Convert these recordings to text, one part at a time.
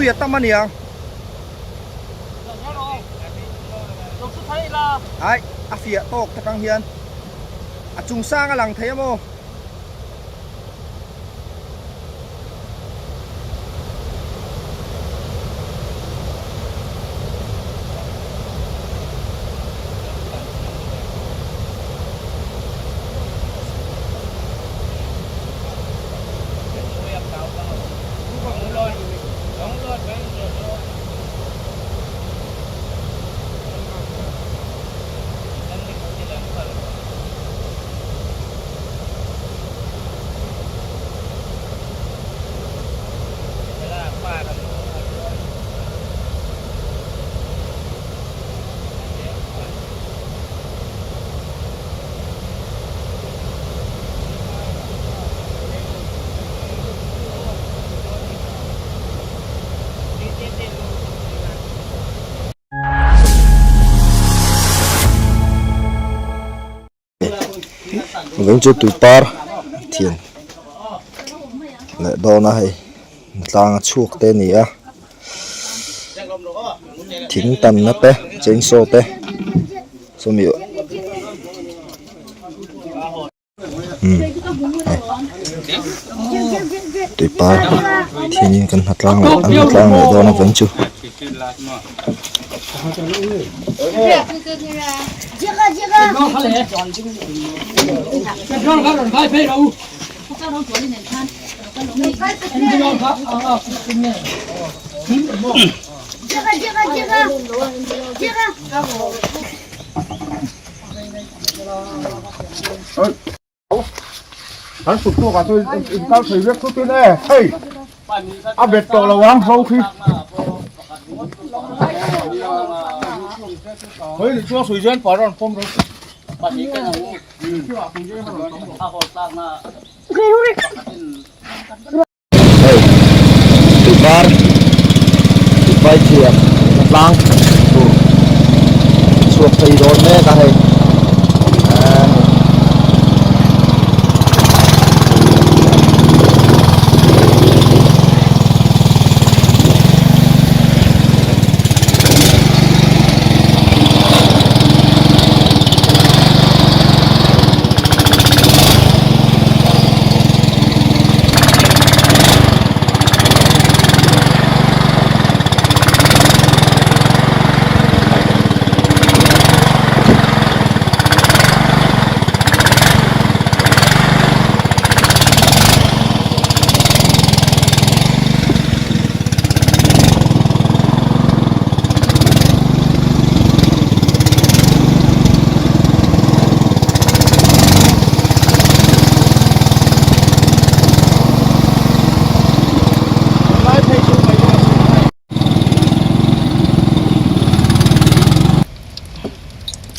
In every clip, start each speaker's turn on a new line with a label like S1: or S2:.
S1: Tui a tam a niang. Ai, a fiah tawk tak ang hian a chung sang a lang thei a maw?
S2: Veng chu tui par thian leh dawn a hei tlang a chhuak te a ni a thing tanna te chainsaw te sawmi Tui par thianin kan hna tlang leh an hna tlang leh dawn avang chu.
S3: Kan suk tawk ah chuan in kal thei vek thut in e hei a bet tawh lo ang ho khi hei ni chuan sui zen par an pawm ro
S2: Hei tui par tui pai thiam a tlang tur chhuak phei dawn mek a hei eee.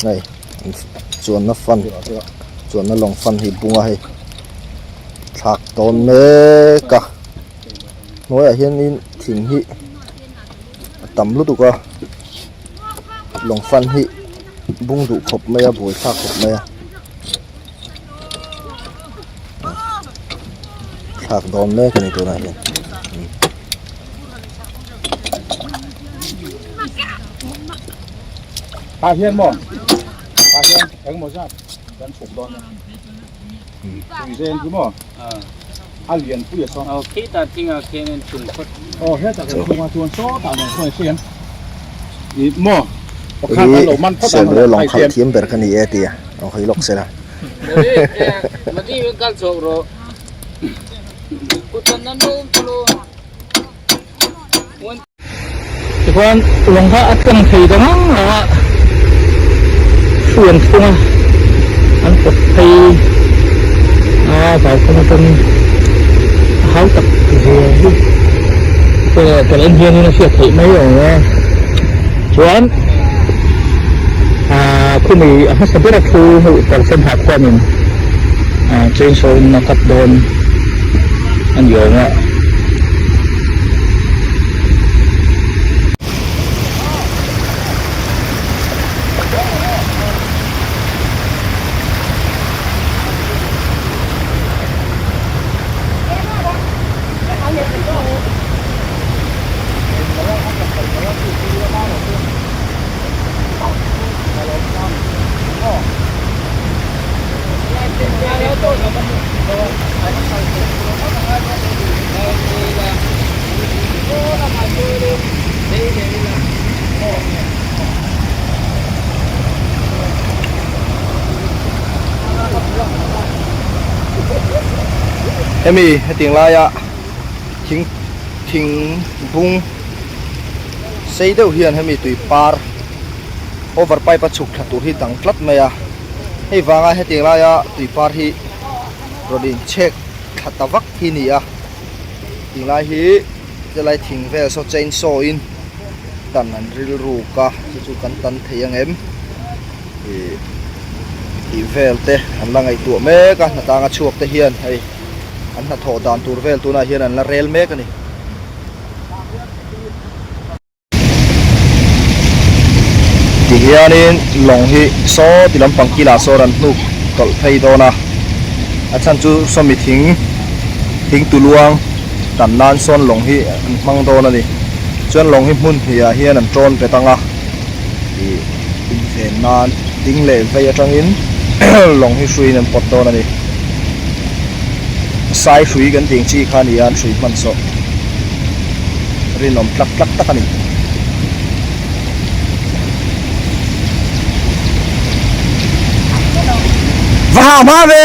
S2: Hei chuanna fan chuanna lawng fan hi bung a hei thlak dawn mek a hnuaiah hianin thing hi a tam lutuk a lawng fan hi bung duh khawp mai a buaithlak khawp mai a. Thlak dawn mek a ni tunah hian.
S3: Tah hian maw? Tah hian engmaw zat kan chhuk dawn a. Tui zen hi maw? A lian pui a sawn.
S4: Aw khi ta thing ah khian in thun phawt.
S3: Aw hetah kan thung a chuan sawtah nen khawngaih khian ih maw pakhat an lo man phawt a
S2: Serve lawng khalh thiam ber kha ni e tia lo hawi lawk sela.
S5: Tichuan lawng kha a tlang thei ta ngang lo a, hruan thung a, an pawt phei a vaukhawm atangin a hau tak zia hi kan en hianin a hriat theih mai awm e. Chuan aaa khumi a hmasa bera thu hmuh percent ha khuanin aaa chainsaw in a cut dawn a ni awm a.
S2: Hemi hetiang laia thing thing bung sei deuh hian hemi tui par over pipe a chhuk thla tur hi dang tlat mai a hei vanga hetiang laia tui par hi rawn in chhek thla ta vak hi a ni a tinglai hi helai thing vel saw chain saw in tan an rilruk a chu chu kan tan thei ang em ih tih vel te an la ngaihtuah mek a hnatang a chhuak te hian hei an hnathawh dan tur vel tunah hian an la rel mek a ni. Tihianin lawng hi saw ti lampang kilah sawn an hnuk tawlh phei dawn a, a chhan chu sawmi thing thing tuluang tan nan sawn lawng hi an hmang dawn a ni. Chuan lawng hi hmun hnihah hian an tawn bet ang a, ih inven nan ding leh vei atangin lawng hi hruiin an pawt dawn a ni. Sai hrui kan tih ang chi kha a ni a, an hrui hman sawh. Rinawm tlak tlak tak a ni. Va hah hma ve!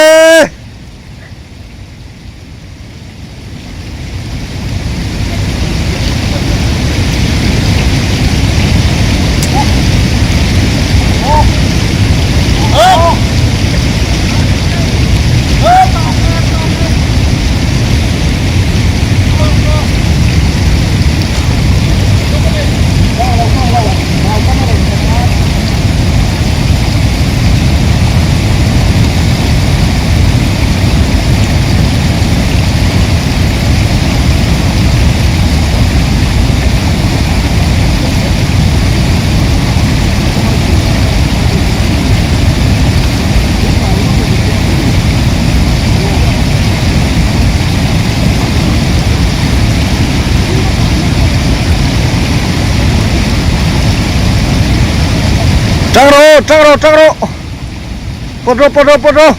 S2: Tang rawh tang rawh tang rawh pawt rawh pawt rawh pawt rawh.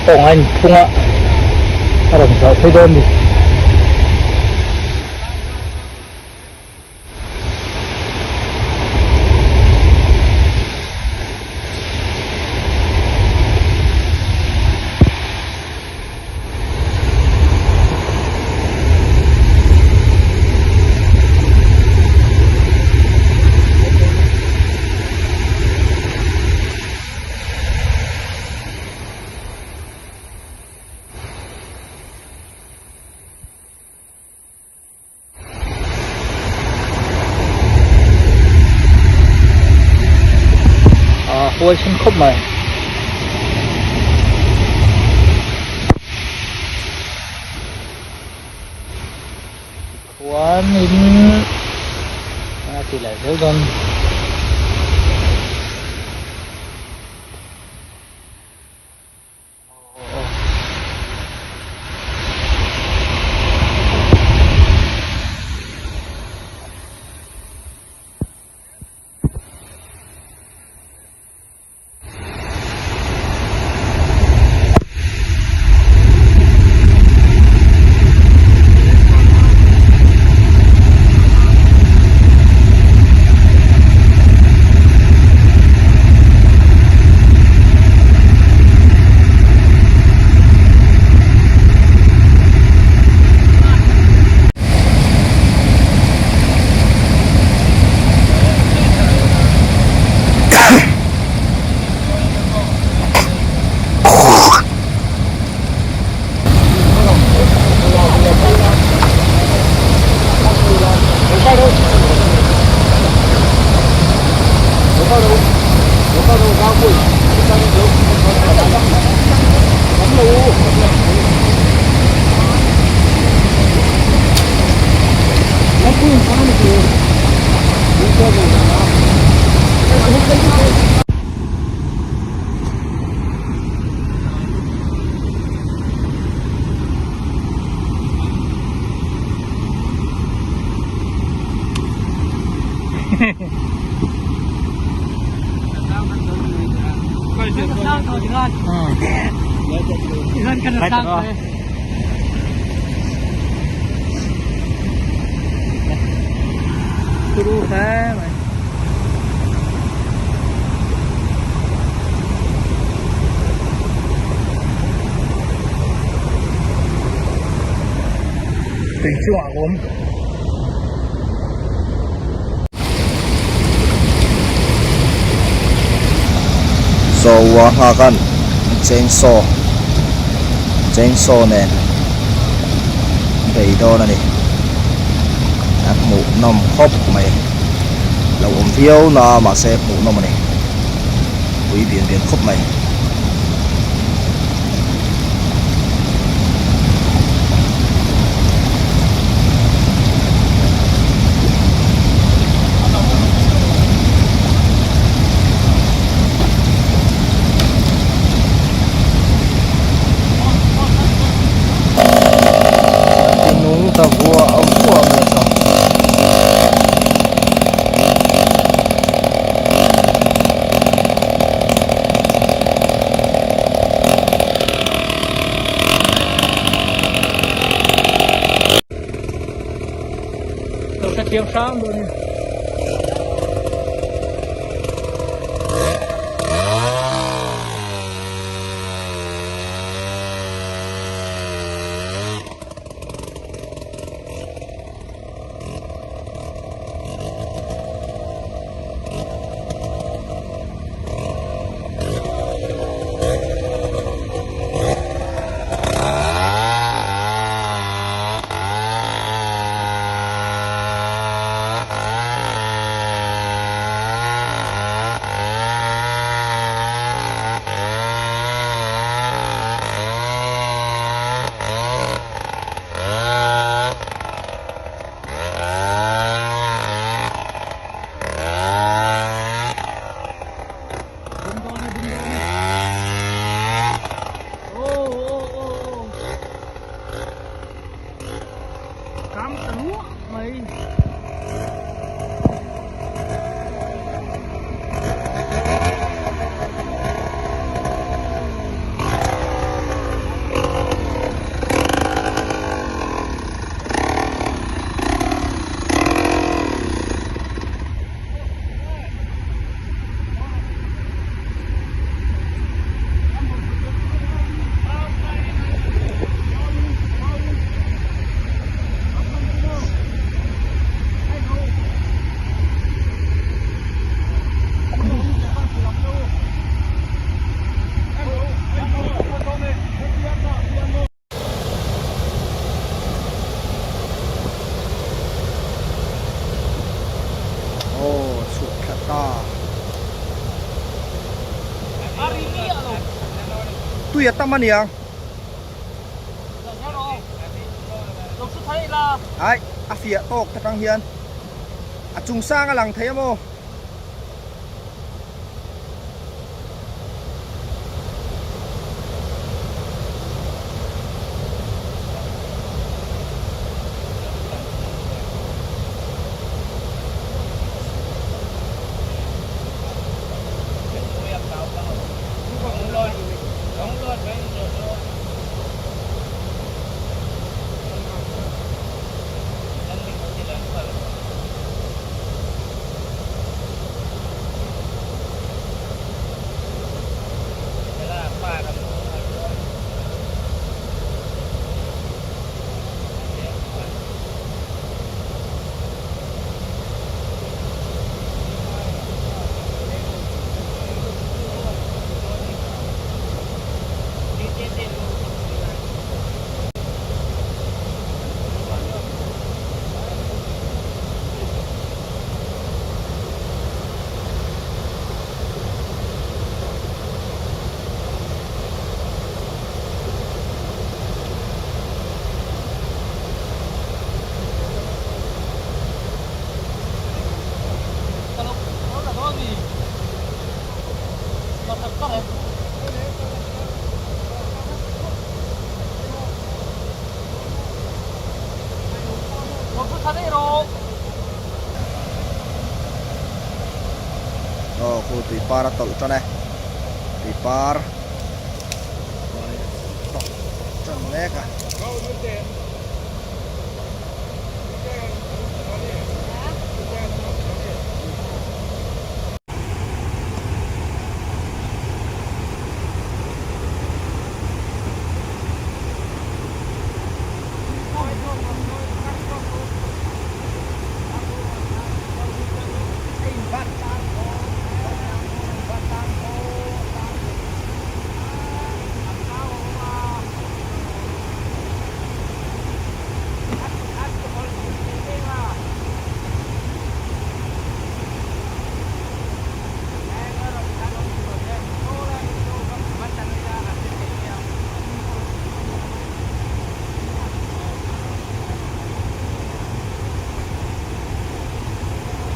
S5: Tawng a inphung a a rawn zauh phei dawn a ni. A huaisen khawp mai. Chuanin a ti leh zel dawn.
S1: Tui chungah a awm.
S2: Zoa nghak an chainsaw chainsaw nen bei dawn a ni a hmuh nawm khawp mai lo awm viau na a mahse hmuh nawm a ni pui bian bian khawp mai. Nung ta vuah vuah mai a saw.
S5: Ka hrethiam hram dawn ni.
S1: Aw chhuk thla ta. Tui a tam a niang. Ai a fiah tawk tak ang hian a chung sang a lang thei a maw.
S2: Aw khu tui par a tawlh tan e tui par tawlh tan mek a.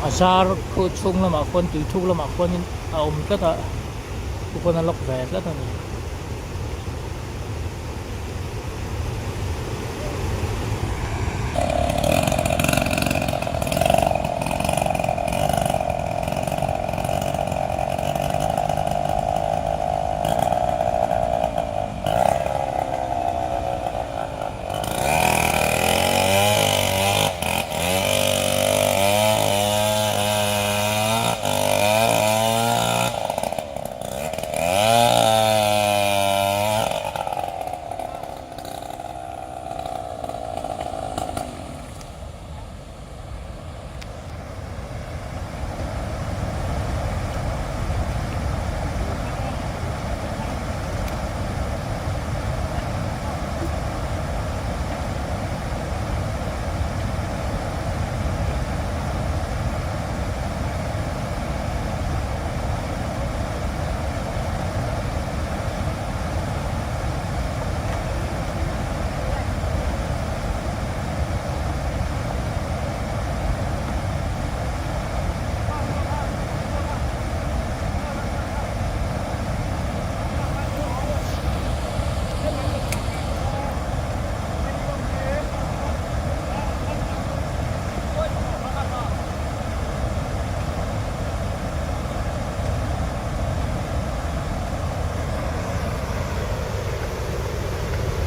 S5: A zar khu chhung lamah khuan tui thuk lamah khuanin a awm tlat a chu khuan a lock ve tlat a ni.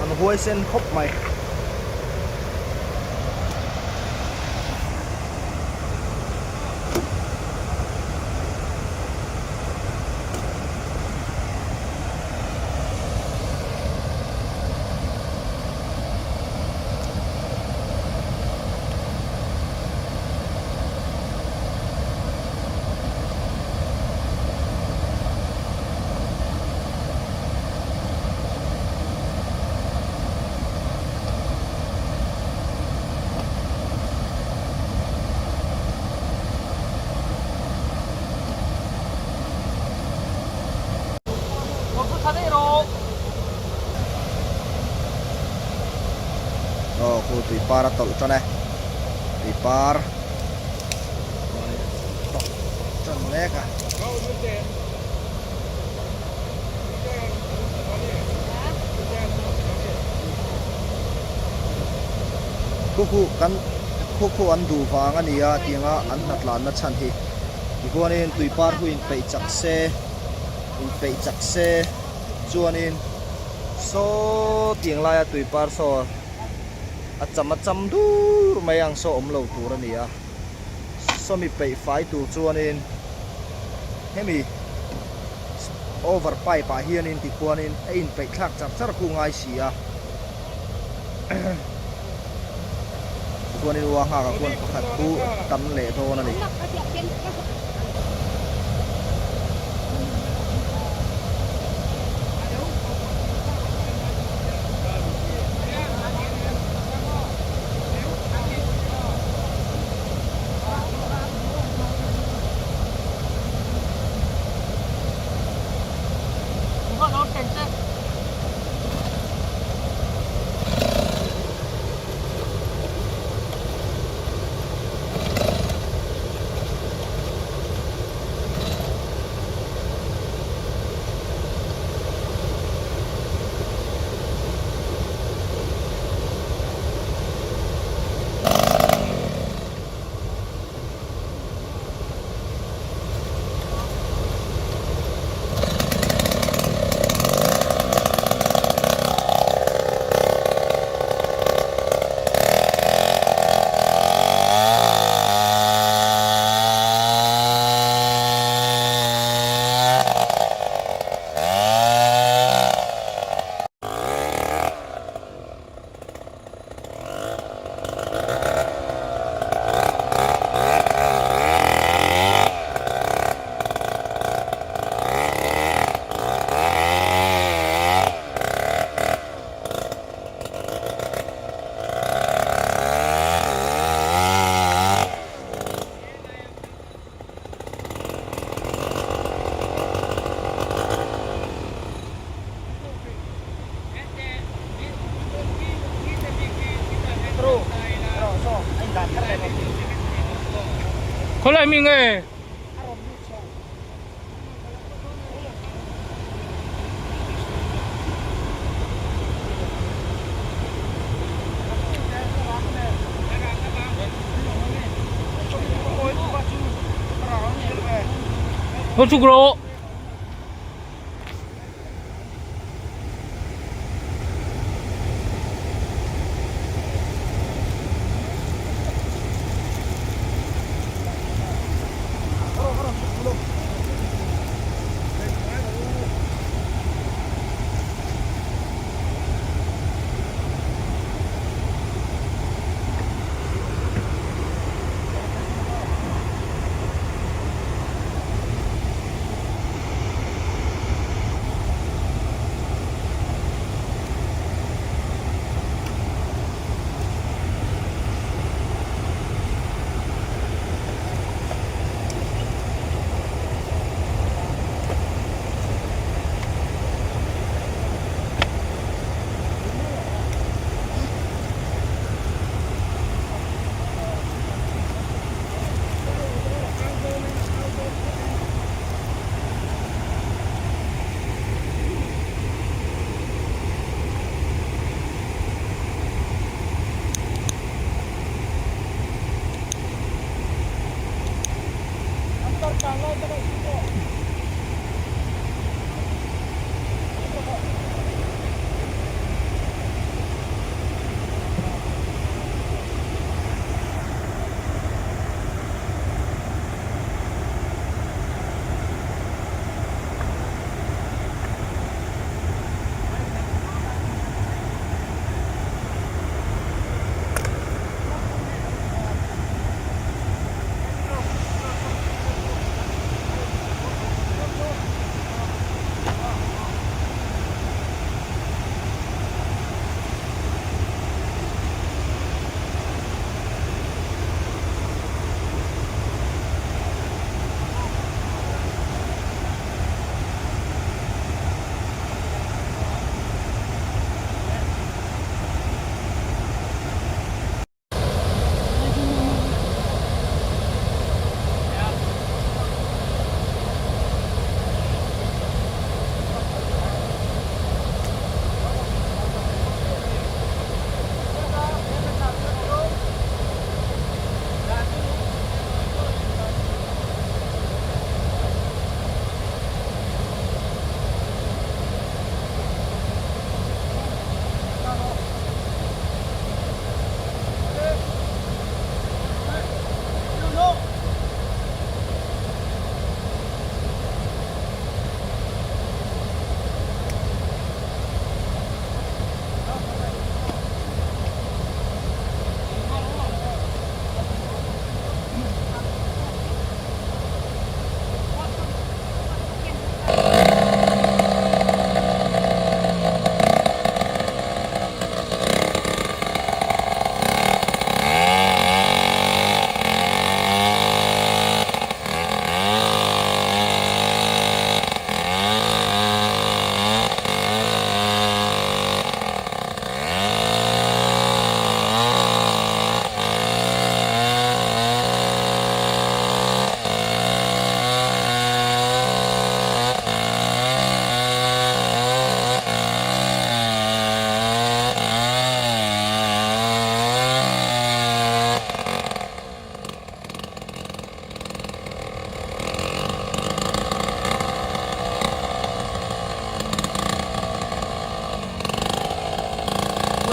S2: An huaisen khawp mai. Aw khu tui par a tawlh tan e tui par tawlh tan mek a. Khu khu kan khu khu an duh vang a ni a tianga an hnatlanna chhan hi tichuanin tui par hu inpeih chak se inpeih chak se chuanin saw tiang laia tui par saw a cham a cham dur mai ang saw awm lo tur a ni a sawmi peih fai tur chuanin hemi over pipe ah hianin tikhuanin a inpeih thlak char char khu ngai si a tikhuanin ua nghak ah khuan pakhat khu tam leh dawn a ni.
S5: Khawlai mi nge? Lo chhuk rawh.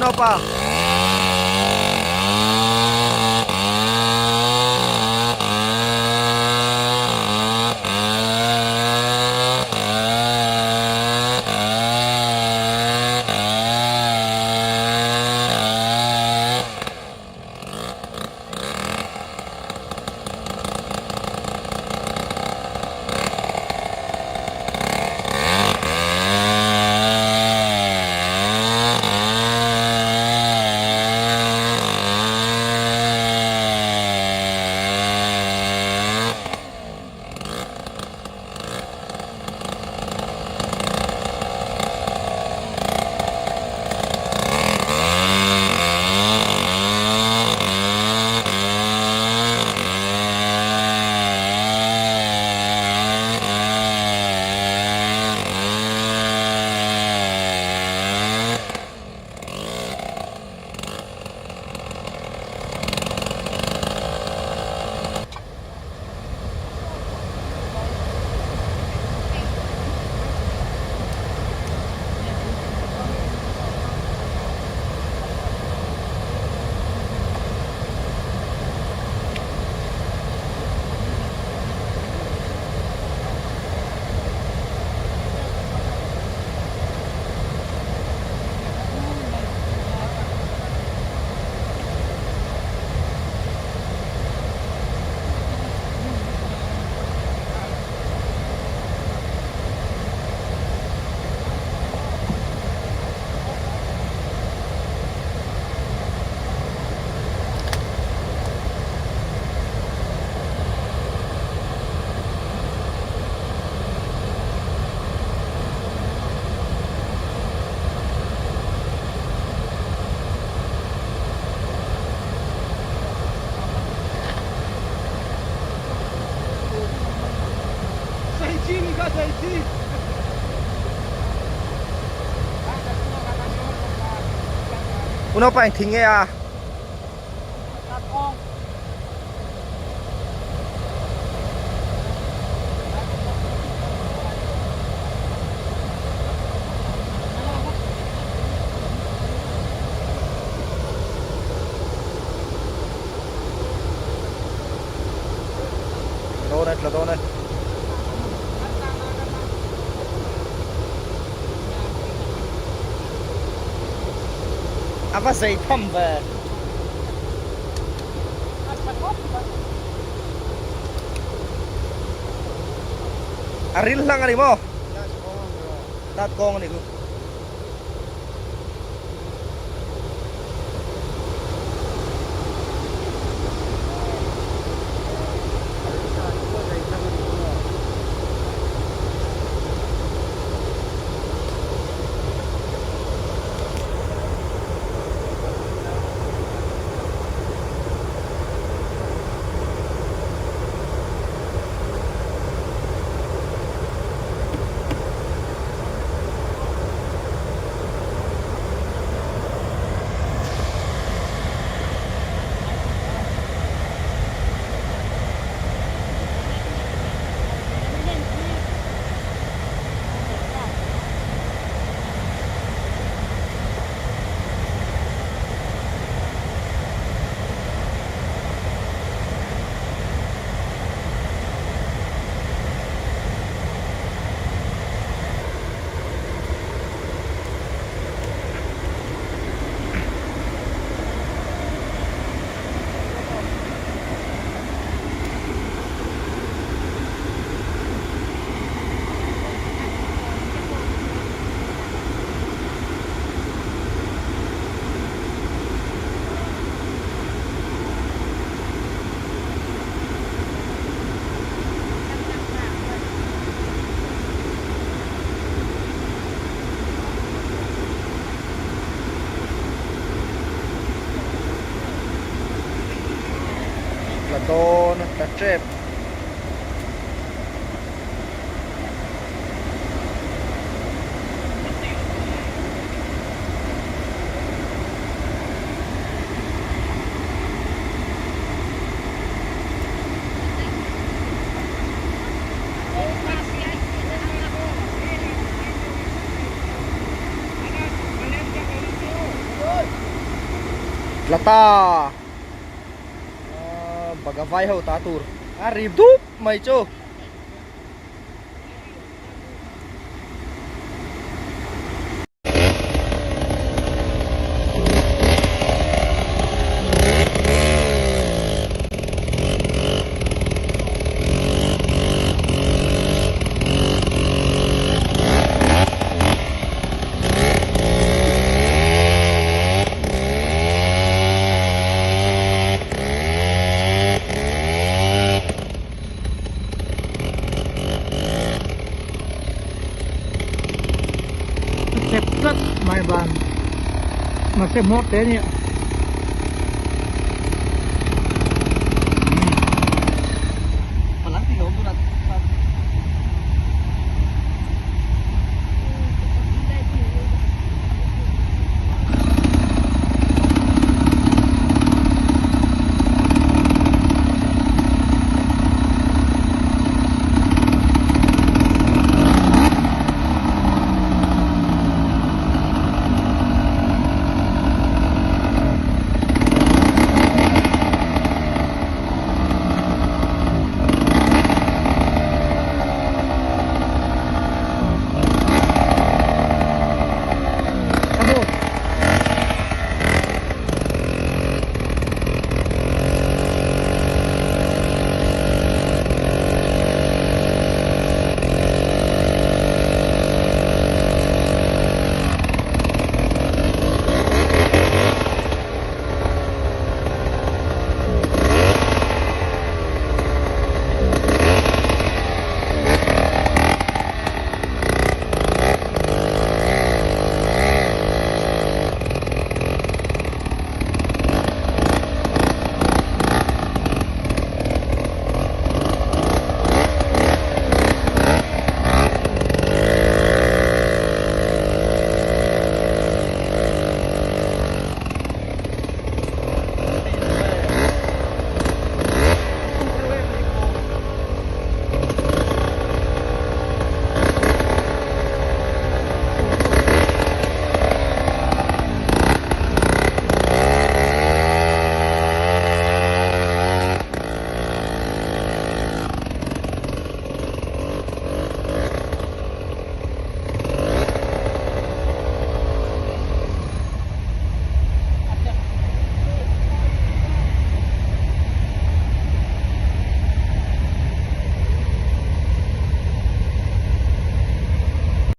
S1: Unaupa. Unaupa eng thing nge a? Dawn e, tla dawn e. A va zei tham ve. A ril hlang a ni maw? Dat kawng a ni chu. Tla dawn a tla tep. Tla ta baga vai ho ta tur a rip dup mai chu.
S5: Chep tlat mai ban mahse hmawr te ania.